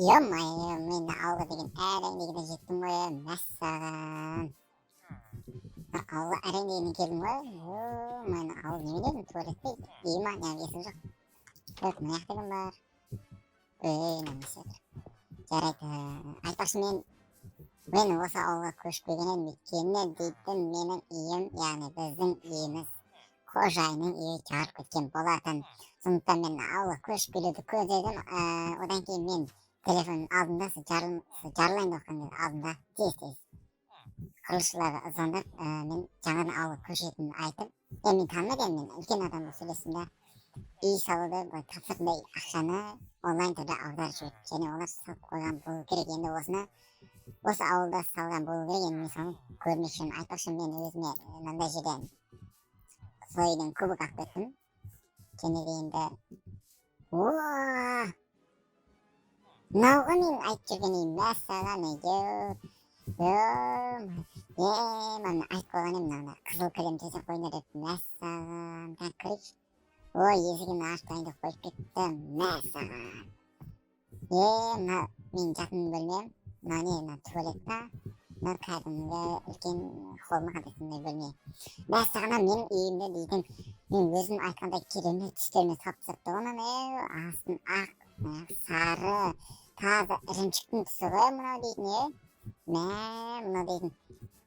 Ё-моё, мен ауылға деген әрең дегенде жеттім ғой, мәссаған. Ауылға әрең дегенде келдім ғой. Ё-моё, ауыл немене еді? Туалет пе, үй ма, неғып есім жоқ. Так, мына жақта кім бар? Ей, мына не істеп жатыр? Жарайды, айтпақшы, мен осы ауылға көшіп келген едім, өйткені дейтін менің үйім, яғни біздің үйіміз, қожайынның үйі жарып кеткен болатын. Сондықтан мен ауылға көшіп келуді көздедім. Одан кейін мен телефонның алдында жарылайын деп жатқан кезде алдында тез тез құрылысшыларға звондап, мен жаңадан ауылға көшетінімді айтып, енді мен танымады, енді мен үлкен адам болып сөйлестім да, үй салуды былай тапсырдым да, ақшаны онлайн түрде аударып жіберді және олар салып қойған болу керек. Енді осыны осы ауылда салған болу керек. Енді мен соны көрмекшімін. Айтпақшы, мен өзіме мынандай жерден сол үйден кубок алып кеттім. Және де енді, уа, мынау ғой мен айтып жүрген үйім. Мәссаған, е, мына айтып қойған едім, мынаны қызыл кілем төсеп қойыңдар деп. Мәссаған, так, кірейікші. Ой, есігін ашып дайындап қойып кетті. Мәссаған, е, мына менің жатын бөлмем. Мына не, мына туалет па, мына кәдімгі үлкен холл ма, қандай сондай бөлме. Мәссаған, мына менің үйімді дейтін мен өзім айтқандай керемет түстермен салып тастапты ғой мынаны. Е, астын ақ, сары, таза ірімшіктің түсі ғой мынау дейтін. Е, мә, мынау дейтін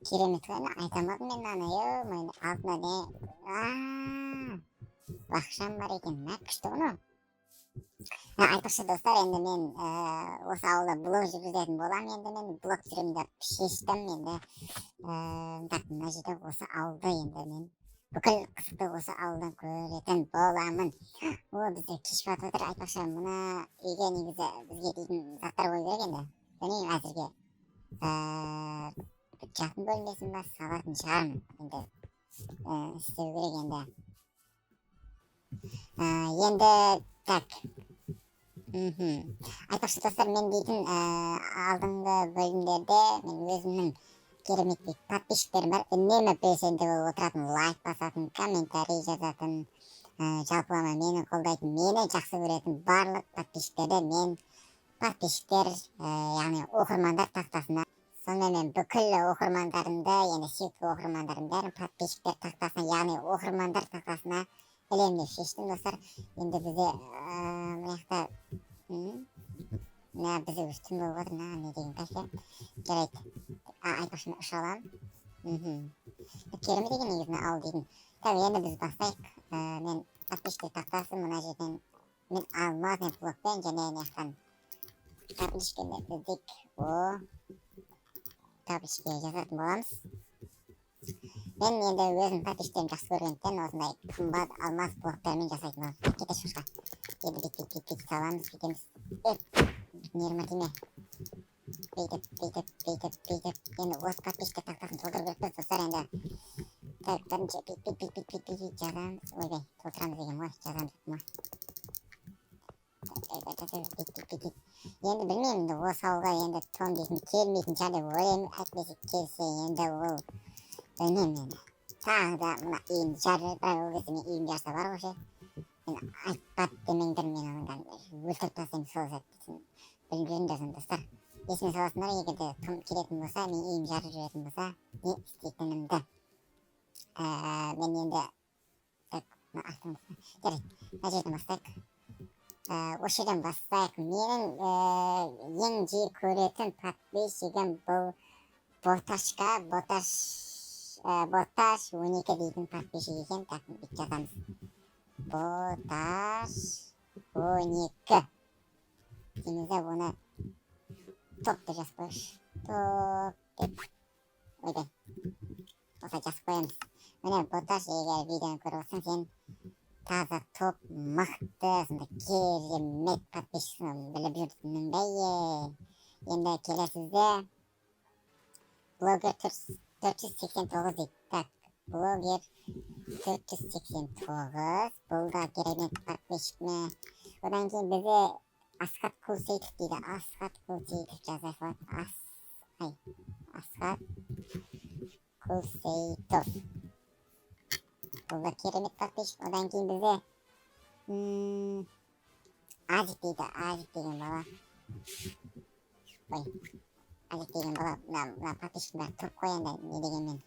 керемет қой. Айта алмадым мен мынаны. Е, алдында не, бақшам бар екен. Мә, күшті ғой мынау. Айтпақшы, достар, енді мен осы ауылда блог жүргізетін боламын. Енді мен блог түсіремін деп шештім енді. Так, мына жерде осы ауылды енді мен бүкіл қызықты осы ауылдан көретін боламын. О, бізде кеш батып отыр. Айтпақшы, мына үйге негізі бізге дейтін заттар қою керек енді. Білмеймін, әзірге жатын бөлмесін ба салатын шығармын енді. Істеу керек енді. Енді так, айтпақшы, достар, мен дейтін алдыңғы бөлімдерде мен өзімнің кереметтей подписчиктерім бар, үнемі белсенді болып отыратын, лайк басатын, комментарий жазатын, жалпылама мені қолдайтын, мені жақсы көретін барлық подписчиктерді мен подписчиктер, яғни оқырмандар тақтасына, сонымен мен бүкіл оқырмандарымды, енді сүйікті оқырмандарымның бәрін подписчиктер тақтасына, яғни оқырмандар тақтасына ілемін деп шештім, достар. Енді бізде мына жақта мына бізде уже түн болып жатыр. Мына не деген кайф, иә? Жарайды. Айтпақшы, мен ұша аламын. Керемет екен негізі мына ауыл дейтін. Так, енді біз бастайық. Мен подписчиктер тақтасы мына жерден мен алмазный блокпен және мына жақтан табличканы іздейік. О, табличка жазатын боламыз. Мен енді өзім подписчиктерімді жақсы көргендіктен осындай қымбат алмаз блоктармен жасайтын боламын. Кете, шошқа. Енді бүйтіп, бүйтіп, бүйтіп саламыз, бүйтеміз. Нервыма тиме. Бүйтіп, бүйтіп, бүйтіп, бүйтіп. Енді осы подписчиктер тақтасын толтыру керекпіз, достар, енді. Так, бірінші бүйтіп, бүйтіп, бүйтіп, бүйтіп, бүйтіп жазамыз. Ойбай, толтырамыз деген ғой, жазамыз деппін ғой. Бүйтіп, бүйтіп. Енді білмеймін, енді осы ауылға енді Том дейтін келмейтін шығар деп ойлаймын. Әйтпесе келсе, енді ол білмеймін енді. Тағы да мына үйімді жарып, бірақ ол кезде мен үйім жарса бар ғой ше. Мен айтпады демеңдер, мен оны кәдімгі өлтіріп тастаймын сол сәтте. Біліп жүріңдер соны, достар. Есіме саласыңдар, егер де Том келетін болса, мен үйім жарып жіберетін болса, не істейтінімді. Мен енді, так, мына жарайды, мына жерден бастайық. Осы жерден бастайық. Менің ең жиі көретін подписчигім бұл Боташка, Боташ, Боташ 12 дейтін подписчик екен. Так, бүйтіп жазамыз. Боташ 12 дейміз да, оны топ деп жазып қояйықшы. Топ деп. Ойбай. Осылай жазып қоямыз. Міне, Боташ, егер видеоны көріп отырсаң, сен таза топ, мықты, сондай керемет подписчиксің, біліп жүрсің бе? Енді келесізде блогер 489 дейді. Так, блогер 489, бұл да керемет подписчик ме? Одан кейін бізде Асхат Құлсейітов дейді. Асхат Құлсейітов жаза салады. Ас, ай, Асхат Құлсейітов. Бұл да керемет подписчик. Одан кейін бізде Азик дейді. Азик деген бала. Ой, Азик деген бала, мына подписчиктің бәрі тұрып қой енді, не дегенмен.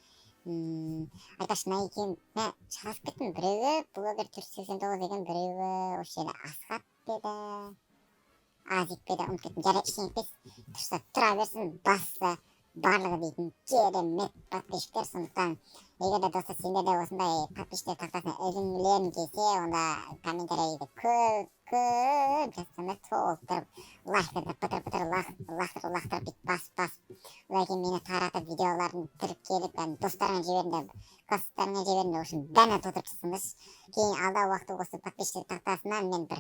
Айтпақшы, мына екеуін мә шатасып кеттім. Біреуі блогер 489 деген, біреуі осы жерде Асхат деді, Азик пе еді, ұмытып кеттім. Жарайды, ештеңе етпес, тұрса тұра берсін, бастысы барлығы дейтін керемет подписчиктер. Сондықтан егер де, достар, сендер де осындай подписчиктер тақтасына ілінгілерің келсе, онда комментарийді көп көп жазсаңдар, толтырып, лақтырып, бытыр бытыр лақтырып лақтырып, бүйтіп басып басып, одан кейін мені таратып, видеоларын тіркеліп, кәдімгі достарыңа жіберіңдер, класстарыңа жіберіңдер, в общем, бәріне толтырып тастаңдаршы. Кейін алдағы уақытта осы подписчиктер тақтасынан мен бір,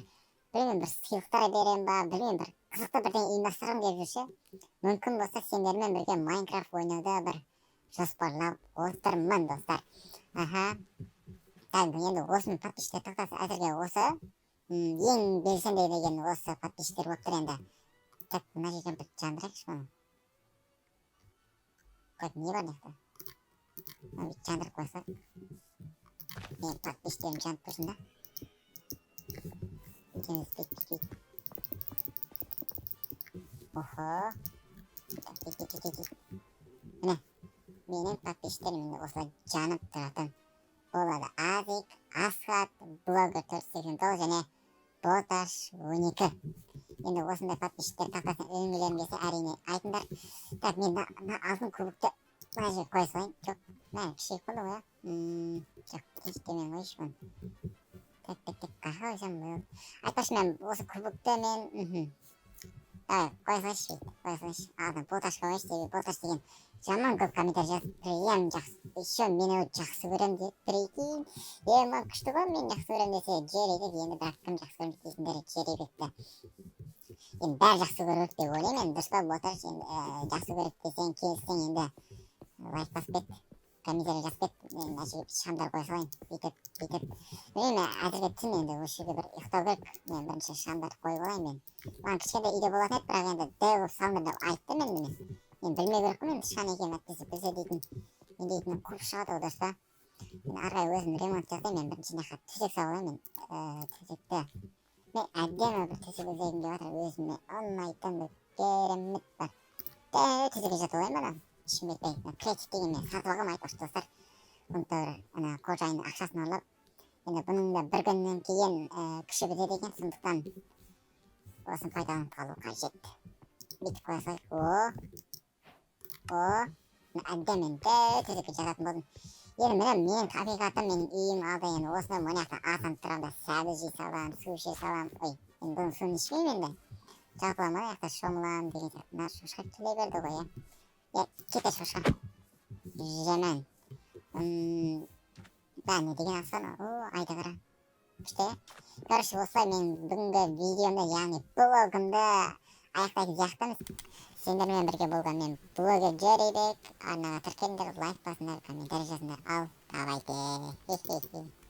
білмеймін, бір сыйлықтар беремін ба, білмеймін, бір қызықты бірдеңе ұйымдастырғым келіп жүр ше. Мүмкін болса, сендермен бірге Майнкрафт ойнауды бір жоспарлап отырмын, достар. Аха, так, енді осының подписчиктер тақтасы әзірге осы. Ең белсенді деген осы подписчиктер болып тұр енді. Так, мына жерден бір жандырайықшы бұны. Так, не бар мына жақта? Мына бүйтіп жандырып қойсақ, менің подписчиктерім жанып тұрсын да. Бүйтеміз, бүйтіп, бүйтіп. Охо, так, бүйтіп, бүйтіп, бүйтіп. Міне, менің подписчиктерім енді осылай жанып тұратын болады. Азик, Асхат, блогер 489 және Боташ 12. Енді осындай подписчиктер тақтасына ілінгілерің келсе, әрине, айтыңдар. Так, мен мына алтын кубокты мына жерге қоя салайын. Жоқ, мына кішірек болды ғой, иә. Жоқ, төмен қояйыншы бұны. Так, так, так, қаяққа қойсам болады? Айтпақшы, мен осы кубокты мен, давай, қоя салайыншы, бүйтіп қоя салайыншы. Алтын Боташқа қояйыншы, себебі Боташ деген жаман көп комментарий жазып, прям жақсы, еще мен оны жақсы көремін деп, прикинь, е, маған күшті ғой, мен жақсы көремін десе, жарайды енді. Бірақ кім жақсы көремін дейтіндер жеребекті енді, бәрі жақсы көру керек деп ойлаймын енді, дұрыс па, Боташ? Енді жақсы көреді десең, келіссең, енді лайк басып кет, комментарий жазып кет. Мен мына жерге шамдар қоя салайын, бүйтіп, бүйтіп. Білмеймін, әзірге түн енді, осы жерге бір ұйықтау керек. Мен бірінші шамдарды қойып алайын. Мен маған кішкентай үйде болатын еді, бірақ енді дәу қылып салыңдар деп айттым. Енді мен білмеу керек қой мен тышқан екенін, әйтпесе білсе дейтін, мен дейтін қуып шығады ғой, дұрыс па? Мен ары қарай өзім ремонт жасаймын. Мен бірінші мына жаққа төсек салып алайын. Мен төсекті, мен әдемі бір төсек іздегім келіп жатыр, өзіме ұнайтын бір керемет бір дәу төсекке жатып алайын. Ана ешкім кетпей, креатив деген мен сатып алғанмын, айтпақшы, достар. Оны да бір ана қожайынның ақшасын ұрлап. Енді бұның да бір күннен кейін күші бітеді екен, сондықтан осыны пайдаланып қалу қажет. Бүйтіп қоя салайық. О, о, әбден мен дәу төсекке жататын болдым енді. Міне, менің табиғатым, менің үйім алды. Енді осыны мына жақта атанып тұрамын да, сәбіз жей саламын, су іше саламын. Ой, енді бұның суын ішпеймін енді, жалпы мына жақта шомыламын деген сияқты. Мына шошқа келе берді ғой, иә, е, кете, шошқа жаман да. Не деген аспан! О, айды қара, күшті, иә. Короче, осылай мен бүгінгі видеомды, яғни блогымды аяқтайтын сияқтымыз. Сендермен бірге болған мен, блогер Джеррибек. Арнаға тіркеліңдер, лайк басыңдар, комментарий жазыңдар. Ал давайте, хе хе хе.